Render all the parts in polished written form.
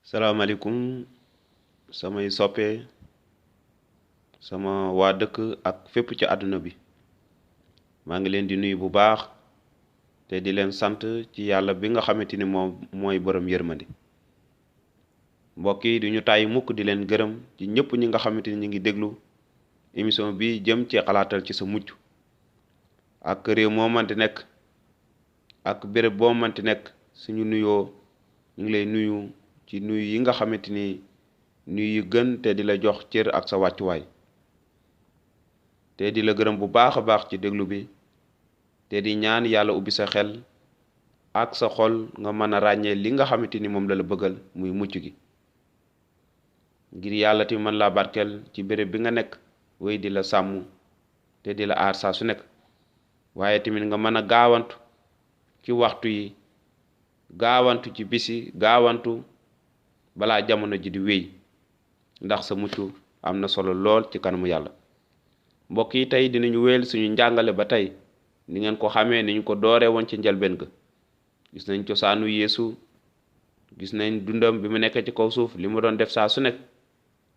salaamaaleykum samay soppe sama waa dëkk ak fépp ci àdduna bi maa ngi leen di nuyu bu baax te di leen sant ci yàlla bi nga xamante ni moom mooy borom yërmande mbokk yi duñu tàyyi mukk di leen gërëm ci ñëpp ñi nga xamante ni ñu ngi déglu émission bi jëm ci xalaatal ci sa mucc ak réew moo manti nekk ak béréb boo manti nekk suñu nuyoo ñu ngi lay nuyu ci nuyu yi nga xamante ni nuyu yi gën te di la jox cër ak sa wàccuwaay te di la gërëm bu baax a baax ci déglu bi te di ñaan yàlla ubbi sa xel ak sa xol nga mën a ràññee li nga xamante ni moom la la bëggal muy mucc gi ngir yàlla ti mën laa barkeel ci béréb bi nga nekk wéy di la sàmm te di la aar saa su nekk waaye tamit nga mën a gaawantu ci waxtu yi gaawantu ci bisi gaawantu balaa jamono ji di wéy ndax sa mucc am na solo lool ci kanamu yàlla mbokk yi tey dinañu wéyal suñu njàngale ba tey ni ngeen ko xamee ni ñu ko dooree woon ci njëlbeen ga gis nañ cosaanu Yeesu gis nañ dundam bi mu nekk ci kaw suuf li mu doon def saa su nekk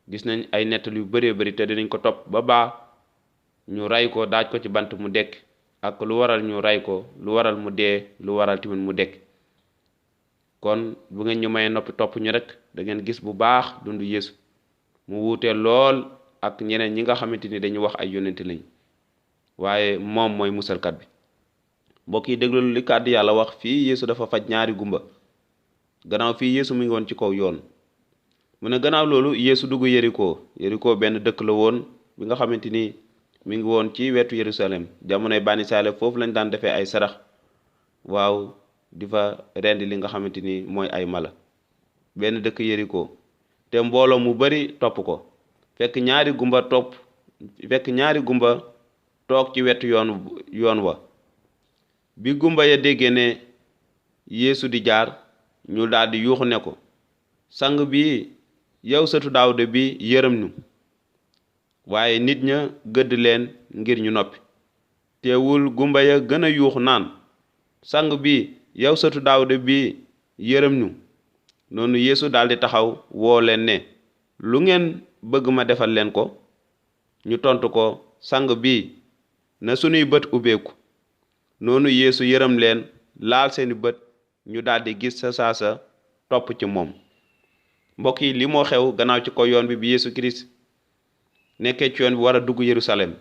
gis nañ ay nettal yu bëree bëri te dinañ ko topp ba baa ñu ray ko daaj ko ci bant mu dekk ak lu waral ñu ray ko lu waral mu dee lu waral tamit mu dekk kon bu ngeen ñu may noppi topp ñu rek da ngeen gis bu baax dundu Yeesu mu wuute lool ak ñeneen ñi nga xamante ni dañuy wax ay yonent lañ waaye moom mooy musalkat bi mbokk yi déglu li kàddu yàlla wax fii Yeesu dafa faj ñaari gumba gannaaw fii Yeesu mi ngi woon ci kaw yoon mu ne gannaaw loolu Yeesu dugg Yeriko benn dëkk la woon bi nga xamante ni mi ngi woon ci wetu Yerusalem jamonoy Bani Israël foofu lañ daan defee ay sarax waaw di fa rendi li nga xamante ni mooy ay mala benn dëkk Yeriko te mbooloo mu bari topp ko fekk ñaari gumba toog ci wetu yoon wa bi gumba ya déggee ne Yeesu di jaar ñu daldi yuuxu ne ko sang bi yow sëtu Daawuda bi yërëm ñu waaye nit ña gëdd leen ngir ñu noppi teewul gumba ya gën a yuuxu naan sang bi yow sëtu Daawuda bi yërëm ñu noonu Yeesu daldi taxaw woo leen ne lu ngeen bëgg ma defal leen ko ñu tontu ko sang bi na sunuy bët ubbeeku noonu Yeesu yërëm leen laal seeni bët ñu daldi gis sa saasa topp ci moom mbokk yi li moo xew gannaaw ci ko yoon bi Yeesu Kirist nekkee ci yoon bi war a dugg Yerusalem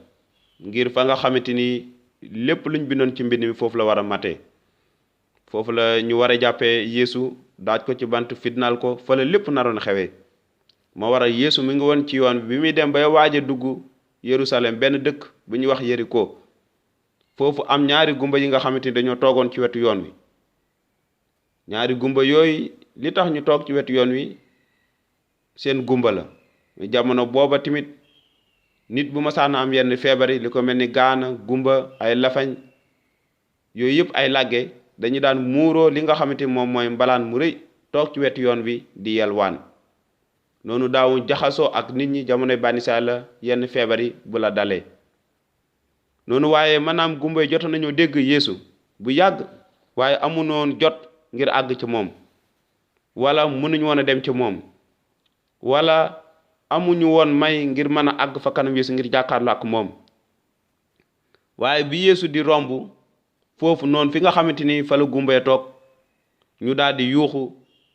ngir fa nga xamante ni lépp luñ bindoon ci mbind mi foofu la war a matee foofu la ñu war a jàppee Yeesu daaj ko ci bant fitnaal ko fa la lépp naroon xewee moo waral Yeesu mi ngi woon ci yoon bi muy dem bay waaj a dugg Yerusalem benn dëkk bu ñuy wax Yeriko foofu am ñaari gumba yi nga xamante ni dañoo toogoon ci wetu yoon wi ñaari gumba yooyu li tax ñu toog ci wetu yoon wi seen gumba la jamono booba tamit nit bu masaana am yenn feebar yi li ko mel ni gaana gumba ay lafañ yooyu yëpp ay làgge dañu daan muuroo li nga xamante ni moom mooy mbalaan mu rëy toog ci wetu yoon wi di yelwaan noonu daawu jaxasoo ak nit ñi jamonoy Bani Israël la yenn feebar yi bu la dalee noonu waaye maanaam gumba yi jot nañoo dégg Yeesu bu yàgg waaye amunoon jot ngir àgg ci moom wala mënuñu woon a dem ci moom wala amuñu woon may ngir mën a àgg fa kanam Yeesu ngir jàkkaarloo ak moom waaye bi Yeesu di romb foofu noonu fi nga xamante ni fa la gumba ya toog ñu daldi yuuxu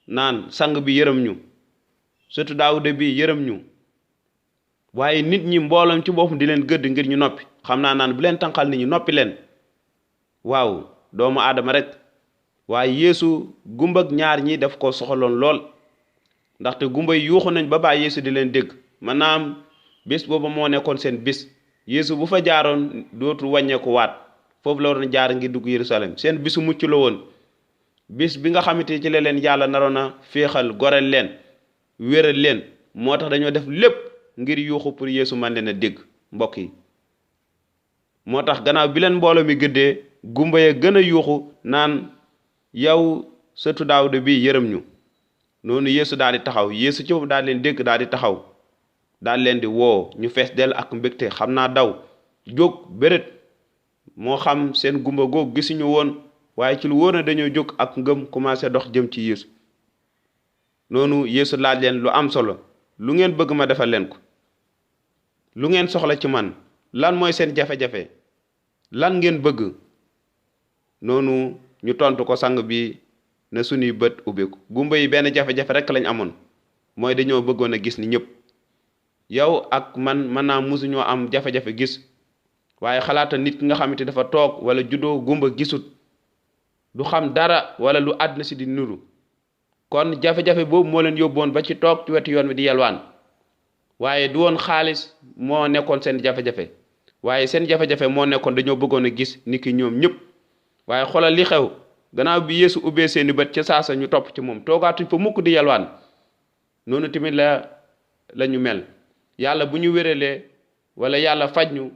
naan sang bi yërëm ñu sëtu Daawuda bi yërëm ñu waaye nit ñi mbooloom ci boppam di leen gëdd ngir ñu noppi xam naa naan bu leen tànqal nit ñi noppi leen waaw doomu aadama rek waaye Yeesu gumba ak ñaar ñi daf ko soxaloon lool ndaxte gumba yi yuuxu nañ ba bàyyi Yeesu di leen dégg maanaam bés booba moo nekkoon seen bés Yeesu bu fa jaaroon dootu wàññeeku waat foofu la waroon jaar ngir dugg Yerusalem seen bisu mucc la woon bis bi nga xamante ci la leen yàlla naroon a féexal goreel leen wéral leen moo tax dañoo def lépp ngir yuuxu pour Yeesu man leen a dégg mbokk yi moo tax gannaaw bi leen mbooloo mi gëddee gumba ya gën a yuuxu naan yow sëtu Daawuda bi yërëm ñu noonu Yeesu daal di taxaw Yeesu ci moom daal leen dégg daal di taxaw daal leen di woo ñu fees dell ak mbégte xam naa daw jóg bërët moo xam seen gumba googu gisuñu woon waaye ci lu wóor na dañoo jóg ak ngëm commencé dox jëm ci Yeesu noonu Yeesu laaj leen lu am solo, lu ngeen bëgg ma defal leen ko, lu ngeen soxla ci man, lan mooy seen jafe-jafe, lan ngeen bëgg. noonu ñu tontu ko sang bi na suñuy bët ubbeeku. gumba yi benn jafe-jafe rek lañ amoon, mooy dañoo bëggoon a gis ni ñëpp. yow ak man mën naa musuñoo am jafe-jafe gis, waaye xalaata nit ki nga xamante dafa toog wala juddoo gumba gisut, du xam dara wala lu àdduna si di nuru. kon jafe-jafe boobu moo leen yóbboon ba ci toog ci wetu yoon wi di yelwaan, waaye du woon xaalis moo nekkoon seen jafe-jafe, waaye seen jafe-jafe moo nekkoon dañoo bëggoon a gis ni ki ñoom ñëpp. waaye xoolal li xew gannaaw bi Yeesu ubbee seeni bët ca saasa ñu topp ci moom, toogaatuñ fa mukk di yelwaan. noonu tamit la ñu mel. yàlla bu ñu wéralee wala yàlla faj ñu,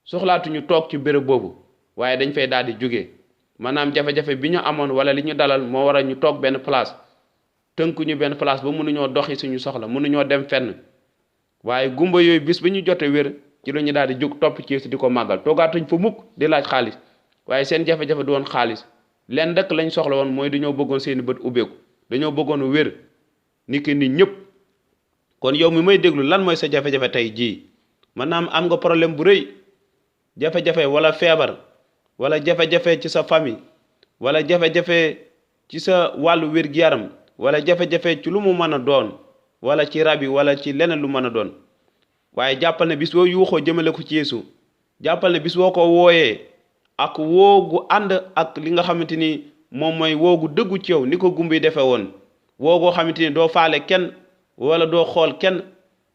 soxlaatuñu toog ci béréb boobu, waaye dañ fay daal di jóge. maanaam jafe-jafe bi ñu amoon wala li ñu dalal moo waral ñu toog benn place, tënkuñu benn place ba mënuñoo doxi suñu soxla, mënuñoo dem fenn. waaye gumba yooyu bis bi ñu jote wér ci la ñu daal di jóg topp ci Yeesu di ko màggal, toogaatuñ fa mukk di laaj xaalis. waaye seen jafe-jafe du woon xaalis, leen rek lañ soxla woon mooy dañoo bëggoon seeni bët ubbeeku, dañoo bëggoon wér ni ki nit ñëpp. kon yow mi may déglu, lan mooy sa jafe-jafe tey jii? maanaam am nga problème bu rëy, jafe-jafe wala feebar, wala jafe-jafe ci sa famille, wala jafe-jafe ci sa wàllu wér-gi-yaram, wala jafe-jafe ci lu mu mën a doon, wala ci rab yi wala ci leneen lu mën a doon. waaye jàppal ne bis boo yuuxoo jëmale ko ci Yeesu, jàppal ne bis boo ko wooyee ak woogu ànd ak li nga xamante ni moom mooy woogu dëggu ci yow, ni ko gumbi defee woon, woogoo xamante ni doo faale kenn wala doo xool kenn,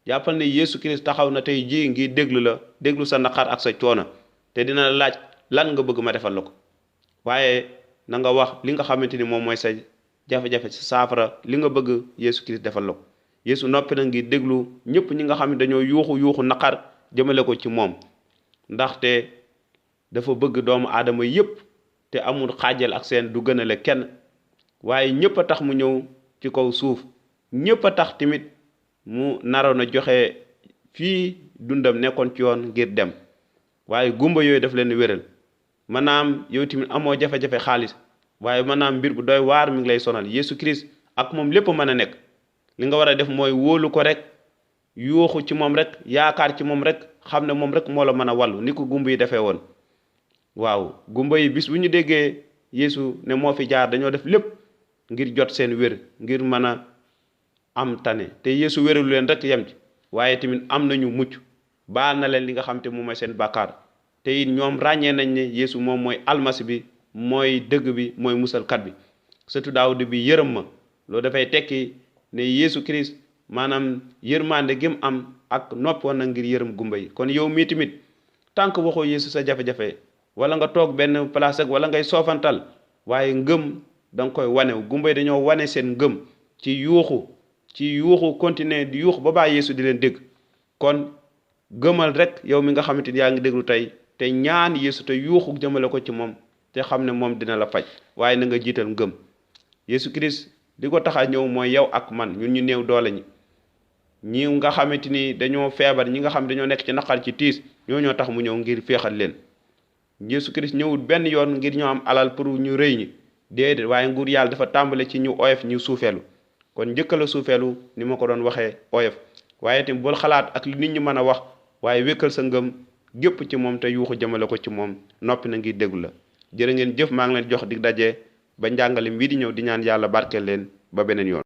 jàppal ne Yeesu Kirist taxaw na tey jii ngir déglu la, déglu sa naqar ak sa coono, te dina la laaj lan nga bëgg ma defal la ko. waaye na nga wax li nga xamante ni moom mooy sa jafe-jafe, sa saafara, li nga bëgg Yeesu Kirist defal la ko. Yeesu noppi na ngir déglu ñëpp ñi nga xam ne dañoo yuuxu naqar jëmale ko ci moom, ndaxte dafa bëgg doomu aadama yépp te amul xaajal ak seen, du gënale kenn. waaye ñëpp a tax mu ñëw ci kaw suuf, ñëpp a tax tamit mu naroon a joxe fii dundam, nekkoon ci yoon ngir dem. waaye gumba yooyu daf leen wéral. maanaam yow tamit amoo jafe-jafe xaalis, waaye maanaam mbir bu doy waar mi ngi lay sonal. Yeesu Kirist ak moom lépp mën a nekk. li nga war a def mooy wóolu ko rek, yuuxu ci moom rek, yaakaar ci moom rek, xam ne moom rek moo la mën a wàllu ni ko gumba yi defee woon. waaw gumba yi bis bu ñu déggee Yeesu ne moo fi jaar, dañoo def lépp ngir jot seen wér, ngir mën a am tane. te Yeesu wéralu leen rek yem ci, waaye tamit am nañu mucc, baal na leen li nga xam te moom mooy seen bàkkaar. te it ñoom ràññee nañ ne Yeesu moom mooy almasi bi, mooy dëgg bi, mooy musalkat bi. sëtu Daawuda bi yërëm ma, loolu dafay tekki ne Yeesu Kirist maanaam yërmande gi mu am ak nopp woon na ngir yërëm gumba yi. kon yow mii tamit tànk waxoo Yeesu sa jafe-jafe, wala nga toog benn place ak wala ngay soofantal, waaye ngëm da nga koy wane. gumba yi dañoo wane seen ngëm ci yuuxu continuer di yuuxu ba baa Yeesu di leen dégg. kon gëmal rek yow mi nga xamante ni yaa ngi déglu tey, te ñaan Yeesu te yuuxu jëmale ko ci moom, te xam ne moom dina la faj. waaye na nga jiital ngëm. Yeesu Kirist li ko tax a ñëw mooy yow ak man, ñun ñu néew doole ñi nga xamante ni dañoo feebar, ñi nga xam dañoo nekk ci naqar, ci tiis, ñoo tax mu ñëw ngir féexal leen. Yeesu Kirist ñëwul benn yoon ngir ñu am alal pour ñu rëy ñi, déedéet, waaye nguur yàlla dafa tàmbale ci ñu oyof, ñu suufeelu. kon njëkkala suufeelu ni ma ko doon waxee oyof, waaye tamit bul xalaat ak li nit ñi mën a wax, waaye wékkal sa ngëm gépp ci moom te yuuxu jëmale ko ci moom. noppi na ngir déglu la. jërë ngeen jëf, maa ngi leen jox dig daje ba njàngale mbii di ñëw, di ñaan yàlla barkeel leen ba beneen yoon.